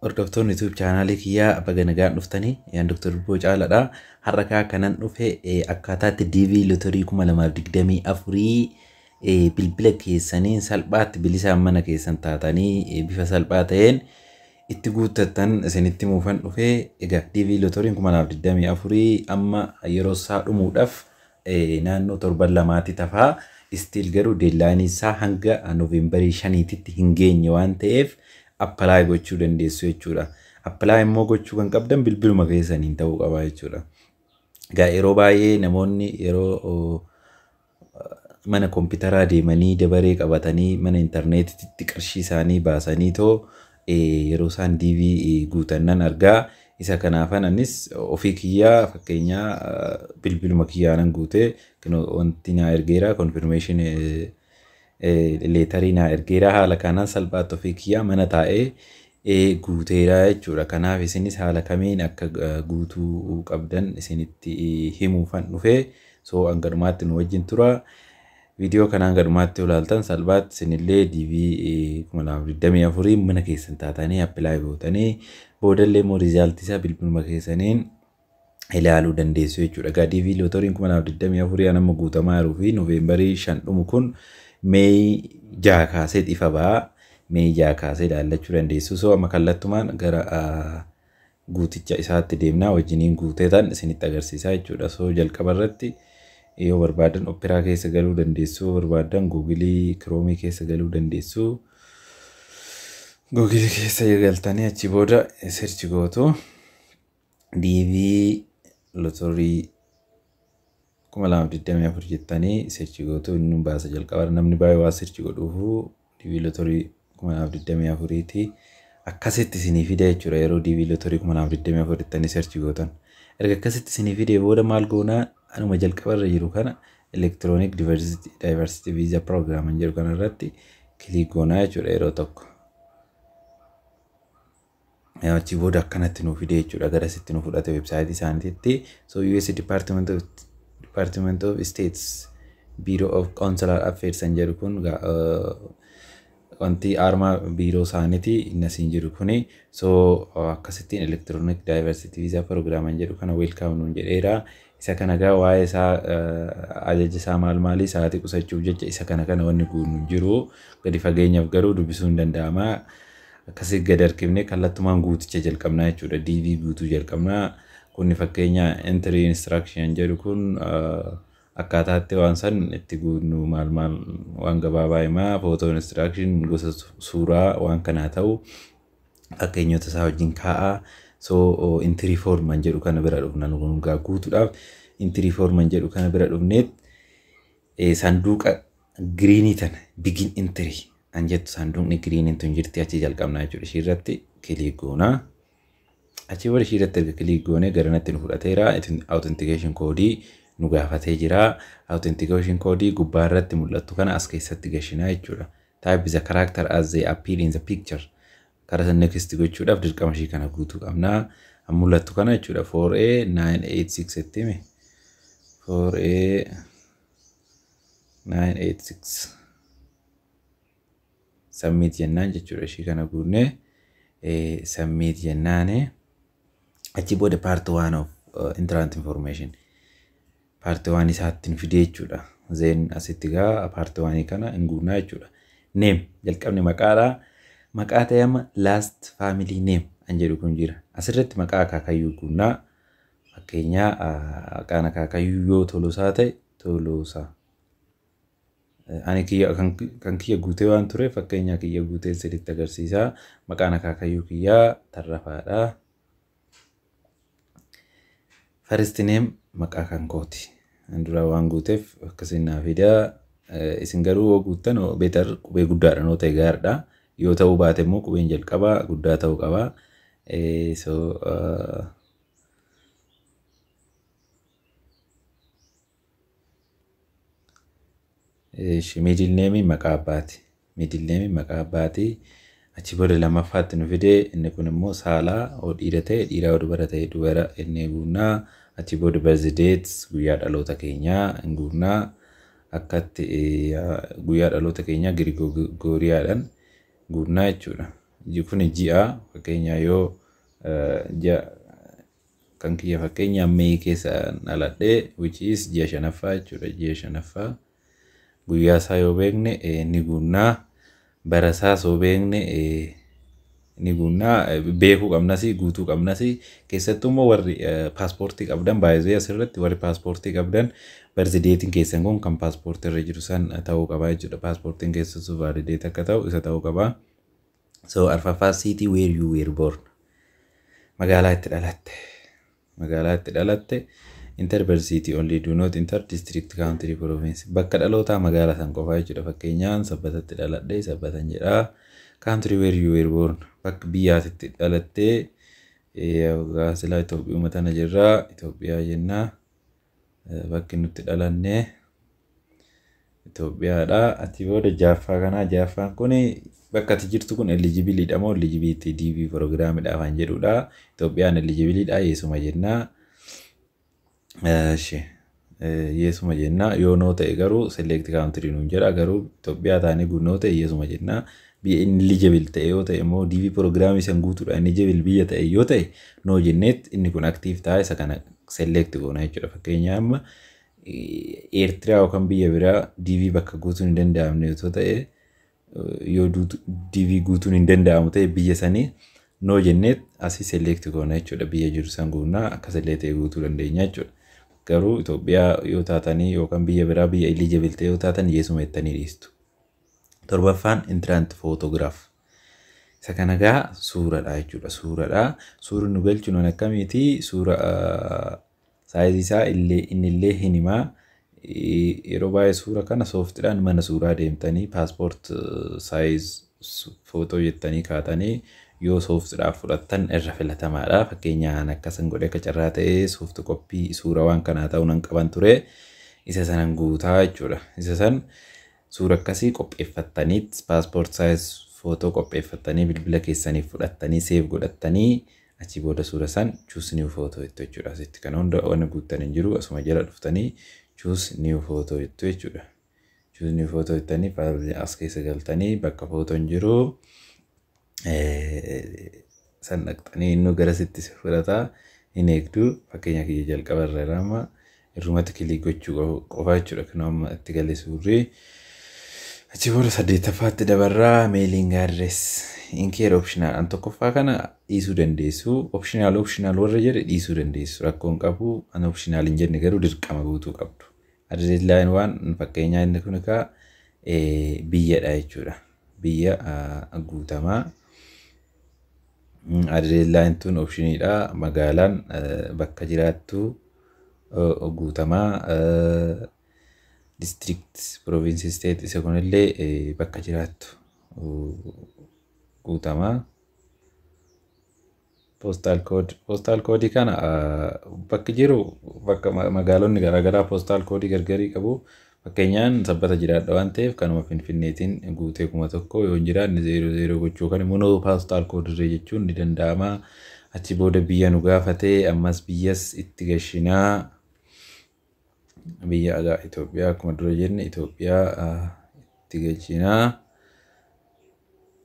Hordoftoonni YouTube chaanaalii kiyyaa, baga nagaan dhuftanii. Yaan Dr. Dubboo Caalaadha. Har'a kaa kanan dhufe akkaataatti DV Lottery 2024 bilbila keessaniin salphaatti bilisaan mana keessan taatanii bifa salphaa ta'een itti guuttattan isinitti himuufan dhufe. Egaa DV Lottery 2024 amma yeroo isaa dhumuudhaaf naannoo torban 2tti tafaa. Still garuu deadline isaa hanga Noovembarii 5titti hin geenye waan ta'eef apply gochuu dandeessu jechuudha. Apply immoo gochuu kan qabdan bilbiluma keessaniin ta'uu qaba jechuudha. Egaa yeroo baay'ee namoonni yeroo mana kompiitaraa deemanii dabaree qabatanii mana intarneetitti qarshii isaanii baasanii too yeroo isaan DV guutan nan argaa. Isa kanaafan anis ofii kiyyaa fakkeenyaa bilbiluma kiyyaanan guutee wanti naa ergeera, confirmation letter naa ergeera. Haala kanaan salphaatti ofii kiyyaa mana taa'ee guuteera jechuudha. Kanaaf isinis haala kamiin akka guutuu qabdan isinitti himuufan dhufee, so hanga dhumaatti nu wajjin tura. Viidiyoo kana hanga dhumaatti ilaaltan salphaatti isinillee DV 2024 mana keessan taatanii apply gootanii boodallee immoo result isaa bilbiluma keessaniin ilaaluu dandeessu jechuudha. Egaa DV Lotteryn 2024 amma guutamaa jiruu fi Noovembarii 5 dhumu kun May 6 kaasee ifa ba'a. May 6 kaasee ilaallachuu dandeessu. So amma kallattumaan gara guuticha isaatti deemnaa, wajjiniin guuteetan isinitti agarsiisaa jechuudha. So jalqaba irratti yoo barbaadan Opera keessa galuu dandeessu, yoo barbaadan Google Chrome keessa galuu dandeessu. Google keessa galtanii achi booda search gootu, DV Lottery 2024 jettanii search gootu, inni baasa. Jalqaba namni baay'ee waa search godhuufu DV Lottery 2024 ti. Akkasitti isinii fida jechuudha yeroo DV Lottery 2024 jettanii search gootan. Erga akkasitti isinii fidee booda maal goonaa? Anuma jalqaba irra jiru kana, Electronic Diversity Visa Program jedhu kana irratti click goonaa jechuudha yeroo tokko. Achi booda akkanatti nu fide jechuudha, garasitti nu fudhate website isaaniitti. So US Department of States Bureau of Consular Affairs kan jedhu kun wanti aarmaa biiroo isaaniiti inni asiin jiru kuni. So akkasittiin Electronic Diversity Visa Program jedhu kana welcome nuun jedheera. Isa kana gaa waa'ee isaa, ajaja isaa, maal maalii sa'aatii qusachuuf jecha isa kana wanni guunnu jiru, gadi fageenyaaf garuu dubbisuu hin danda'ama. Akkasii gad harkifnee kallattumaan guuticha jalqabnaa jechuudha. DV guutuu jalqabnaa. Kunni fakkeenya entry instruction jedhu kun akkaataatti waan san itti guunnu maal maal waan gabaabaa himaa. Photo instruction gosa suuraa waan kanaa ta'u fakkeenyota isaa wajjin kaa'aa. So entry form jedhu kana bira dhufna. Nu gaa guutuudhaaf entry form jedhu kana bira dhufneet sanduuqa green tana, begin entry an jettu, sanduuqni greeniin tun jirti, achi jalqabnaa jechuudha. Ishii irratti click goonaa. Achi booda ishii irratti erga click goonee garanatti nu fudhateera. Authentication code nu gaafatee jira. Authentication code gubbaa irratti mul'attu kana as keessatti gashinaa jechuudha. Type the character as they appear in the picture. Karaa san next gochuudhaaf dirqama ishii kana guutuu qabnaa. Mul'attu kana jechuudha. 4A 986 itti hime. 4A 986 submit jennaan jechuudha. Ishii kana guunnee submit jennaani achi booda part one of entrant information, part one isaatti nu fidee jechuudha. Then asitti gaa part one kana hin guunnaa jechuudha. Name jalqabni maqaadha. Maqaa ta'e amma last family name an jedhu kun jira. Asirratti maqaa akaakayyuu guunnaa. Fakkeenyaa maqaan akaakayyuu yoo Tolosaa ta'e, Tolosaa. Ani kiyya kan kiyya guutee waan ture, fakkeenya kiyya guutee sirriitti agarsiisa. Maqaan akaakayyuu kiyyaa Tarrafaadha. First name maqaa kan kooti. An dura waan guuteef akkasiin naa fidaa. Isin garuu yoo guuttan better qubee guddaadhaan yoo ta'e gaariidha. Yoo ta'uu baate immoo qubeen jalqabaa guddaa ta'uu qaba. So middle name maqaa abbaati. Middle name maqaa abbaati. Achi booda lammaffaatti nu fide. Inni kun immoo saalaa, yoo dhiira ta'e dhiira, yoo dubara ta'e dubara inni guunnaa. Achi booda birth date, guyyaa dhaloota keenyaa hin guunnaa. Akkatti guyyaa dhaloota keenyaa Girigooriyaadhaan guunnaa jechuudha. Kun ji'a fakkeenyaa yoo ji'a kan kiyya fakkeenya May keessa dhaladhee, which is ji'a shanaffaa jechuudha. Ji'a shanaffaa guyyaa isaa yoo beekne ni guunnaa, bara isaas yoo beekne ni guunnaa. Beekuu qabnas, guutuu qabnas. Keessattuu immoo warri paaspoortii qabdan baay'ee asirratti, warri paaspoortii qabdan birth dateiin keessan kun kan paaspoortii irra jiru san ta'uu qaba jechuudha. Paaspoortiin keessattuu validate akka ta'u isa ta'uu qaba. So arfaffaa, city where you were born, magaalaa itti dhalatte. Magaalaa itti dhalatte, enter birth city only, do not enter district, country, province. Bakka dhalootaa magaalaa san qofaa jechuudha. Fakkeenyaan Sabbatatti dhaladhe, Sabbatan jedhaa. Country where you were born, bakka biyyaatitti dhalattee, silaa Itoophiyaa tana jirraa, Itoophiyaa jennaa. Bakki nutti dhalanne Itoophiyaadha. Achi booda jaaffaa kanaa, jaaffaan kun bakka ati jirtu kun eligibleiidha moo eligibility DV programiidha kan jedhudha. Itoophiyaan eligibleiidha, yesuma jennaa. Yesuma jennaa. Yoo no ta'e garuu select country nuun jedha, garuu Itoophiyaa taanee no ta'e yesuma jennaa. Biyya ineligible ta'e yoo ta'e immoo, DV programii san guutuudha ineligible biyya ta'e yoo ta'e, no jenneet inni kun active ta'a, isa kana select goona jechuudha. Fakkeenyaaf amma Eertiraa yookaan biyya biraa DV bakka guutuun hin danda'amne yoo ta'e, yoo DV guutuun hin danda'amu ta'e biyya sanii, no jenneet asii select goona jechuudha. Biyya jiru san guunnaa, akka select ta'e guutuu dandeenya jechuudha. Garuu Itoophiyaa yoo taatanii yookaan biyya biraa biyya eligible ta'e yoo taatan, yesuma jettanii dhiistu. Torbaffaan entrant photograph. Isa kana gaa suuradha jechuudha. Suuradha. Suurri nu galchinu akkamiiti? Suura sizeii isaa illee innillee hin himaa. Yeroo baay'ee suura kana softiidhaan mana suuraa deemtanii passport size photo jettanii kaatanii yoo softiidhaaf fudhattan irra filatamaadha. Fakkeenyaan akkasan godhe, akka carraa ta'ee soft copy suura waan kanaa ta'uu nan qaban ture. Isa sanan guutaa jechuudha. Isa san suura akkasii qopheeffattaniit, passport size photo qopheeffattanii, bilbila keessaniif fudhattanii, save godhattanii, achi booda suura san choose new photo jettu jechuudha. Asitti kana hunda waan guuttan hin jiru, asuma jala dhuftanii choose new photo jettu jechuudha. Choose new photo jettanii as keessa galtanii bakka footoon jiru san dhaqxanii innuu garasitti si fudhataa, hin eegdu. Fakkeenya kiyya jalqaba irra amma irrumatti click gochuu qofa jechuudha. Kan amma itti galee suurri. Achi booda saddeettaffaatti dabarraa, mailing address. Inkeer optional an tokkoffaa kana dhiisuu dandeessu. Optional optional warra jedhe dhiisuu dandeessu. Rakkoon qabu an optional hin jenne garuu dirqama guutuu qabdu. Address line waan fakkeenyaa inni kun egaa biyyadha jechuudha. Biyya guutamaa. Address line tun optioniidha. Magaalaan bakka jiraattu guutamaa. District, province, state, isa kunillee bakka jiraattu guutamaa. Postal code, postal codeii kana bakki jiru bakka magaalonni garaagaraa postal codeii gargarii qabu. Fakkeenyaan Sabbata jiraadha waan ta'eef kanuma Finfinneetiin guutee 1000, yoo hin jiraanne 00 gochuu kan immoo no postal codeirree jechuun ni danda'ama. Achi booda biyya nu gaafatee, ammas biyyas itti gashinaa. Biyya egaa Itoophiyaa, akkuma dura jenne Itoophiyaa itti galchinaa.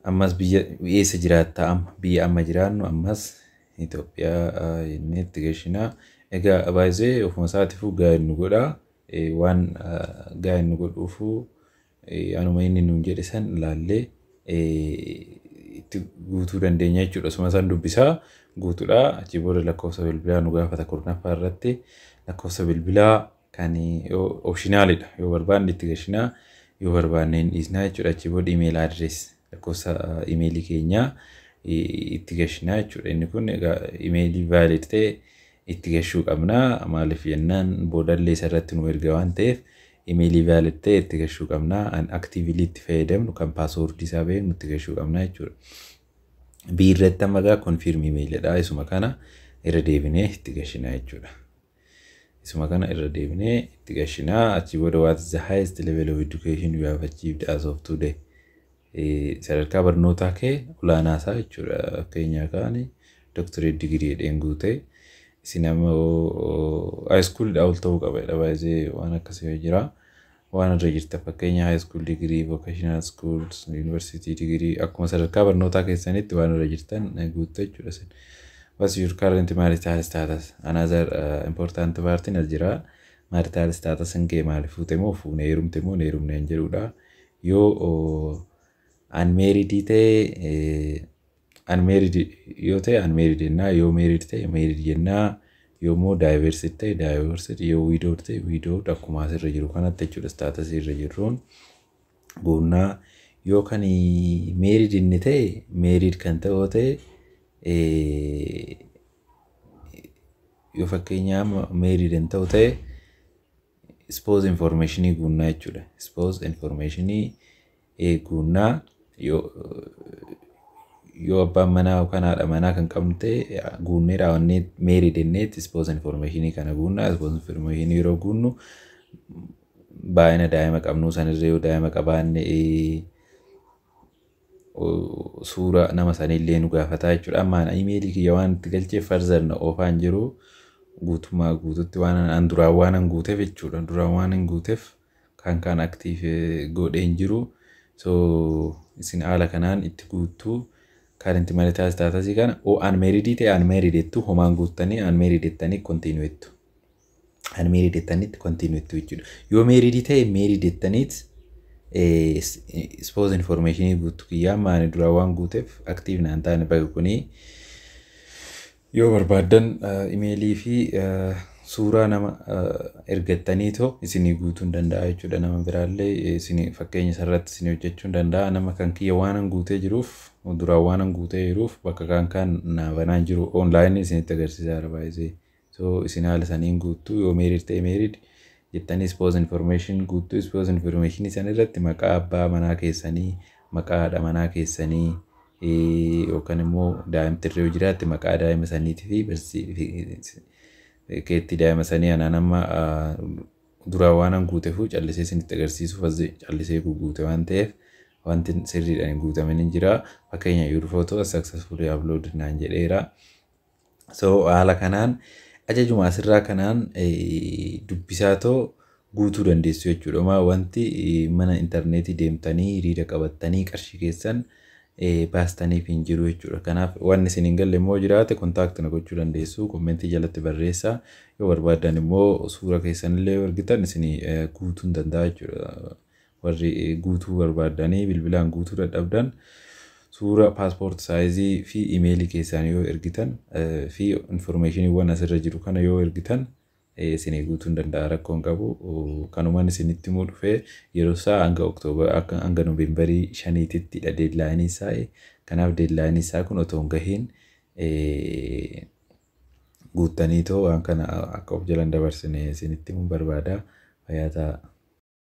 Ammas biyya eessa jiraattaa, amma biyya amma jiraannu ammas Itoophiyaa jennee itti gashinaa. Egaa baay'ee ofuma isaatiifuu gaa'el nu godhaa. Waan gaa'el nu godhuufuu anuma inni nuun jedhe san ilaallee itti guutuu dandeenya jechuudha. Osuma isaan dubbisaa guutuudha. Achi booda lakkoofsa bilbilaa nu gaafata 10ffaa irratti. Lakkoofsa bilbilaa kan optionalidha. Yoo barbaanne itti gashinaa, yoo barbaanne hin dhiisnaa jechuudha. Achi booda email address, lakkoofsa imeelii keenyaa itti gashinaa jechuudha. Inni kun egaa imeelii valid ta'e itti gashuu qabna. Maaliif jennaan boodallee isarratti nu erga waan ta'eef imeelii valid ta'e itti gashuu qabna. Actively itti fayyadamnu, kan passwordii isaa beeknu itti gashuu qabna jechuudha. B irratti amma egaa confirm emailidha. Isuma kana irra deebinee itti gashinaa jechuudha. Isuma kana irra deebinee itti gashinaa. Achi booda what is the highest level of education you have achieved as of today? Sadarkaa barnootaa kee olaanaa isaa jechuudha. Fakkeenyaa kaani doctorate degree jedheen guute. Isin amma high schoolidhaa ol ta'uu qaba jedha, baay'ee waan akkasii jira. Waan irra jirta, fakkeenya high school degree, vocational schools, university degree, akkuma sadarkaa barnootaa keessanitti waan irra jirtan guuttu jechuudha isin. What's your current marital status? Another important part as jira. Marital status kee maali? Fuute moo fuune, heerumte moo hin heerumne hin jedhudha. Yoo unmarried ta'e, unmarried yoo ta'e unmarried jennaa, yoo married ta'e married jennaa, yoo immoo divorced ta'e divorced, yoo widowed ta'e widowed, akkuma asirra jiru kanatti jechuudha, status irra jirruun guunnaa. Yoo kan married inni ta'e, married kan ta'u ta'e, yoo fakkeenyaaf married hin ta'u ta'e, spouse informationii guunnaa jechuudha. Spouse informationii guunnaa. Yoo abbaan manaa yookaan haadha manaa kan qabnu ta'e, guunnee raawwannee married jenneetti spouse informationii kana guunnaa. Spouse informationii yeroo guunnu baay'ina daa'ima qabnuu sanirra, yoo daa'ima qabaanne, suura nama sanillee nu gaafataa jechuudha. Amma imeelii kiyya waan itti galcheef further na oofaan jiru guutummaa guututti, waan an duraan waan an guuteef jechuudha. Duraan waan an guuteef kan active godhee hin jiru. So isin haala kanaan itti guuttuu current marital statusii kana. O unmarried ta'e unmarried jettu, homaan guuttanii unmarried jettanii continue jettu. Unmarried jettanitti continue jettu jechuudha. Yoo married ta'e married jettaniit spouse informationii guutuu kiyyaa maani duraan waan guuteef active naan taane bakka kunii. Yoo barbaaddan imeelii fi suuraa nama ergattaniitoo isinii guutuu hin danda'a jechuudha. Nama biraallee isinii fakkeenya isarratti isinii hojjechuu hin danda'a. Nama kan kiyya waan an guutee jiruuf, duraan waan an guutee jiruuf, bakka kan kan naa banaan jiru onlineii isinitti agarsiisaa jira baay'isee. So isin haala saniin guuttuu. Yoo married ta'e married jettanii spouse information guuttuu. Spouse information san irratti maqaa abbaa manaa keessanii, maqaa haadha manaa keessanii, yookaan immoo daa'imti irra yoo jiraatte maqaa daa'ima saniitii fi keetti daa'ima sanii. Anaan amma duraan waan an guuteef callisee isinitti agarsiisuuf callisee guute waan ta'eef wanti sirriidhaan hin guutamin hin jira. Fakkeenya your photo successfully upload naan jedheera. So haala kanaan ajajuma asirraa kanaan dubbisaatoo guutuu dandeessu jechuudha. Homaa wanti mana intarneetii deemtanii hiriira qabattanii qarshii keessan baastaniif hin jiru jechuudha. Kanaaf wanni isin hin galle immoo jiraate contact na gochuu dandeessu. Commentii jalatti barreessaa. Yoo barbaaddan immoo suura keessan illee yoo argitan isin guutuu hin danda'a jechuudha. Warri guutuu barbaaddanii bilbilaan guutuu dadhabdan suura passport sizeii fi imeelii keessaan yoo ergitan fi informationiiwwan asirra jiru kana yoo ergitan isinii guutuu hin danda'a, rakkoon qabu. Kanumaan isinitti himuu dhufee. Yeroo isaa hanga Oktoobar, hanga Noovembarii 5tittidha deadlineii isaa. Kanaaf deadlineii isaa kun otoo hin gahiin guuttaniitoo waan kana akka of jalan dabarsine isinitti himuun barbaada. Fayyaa ta'aa.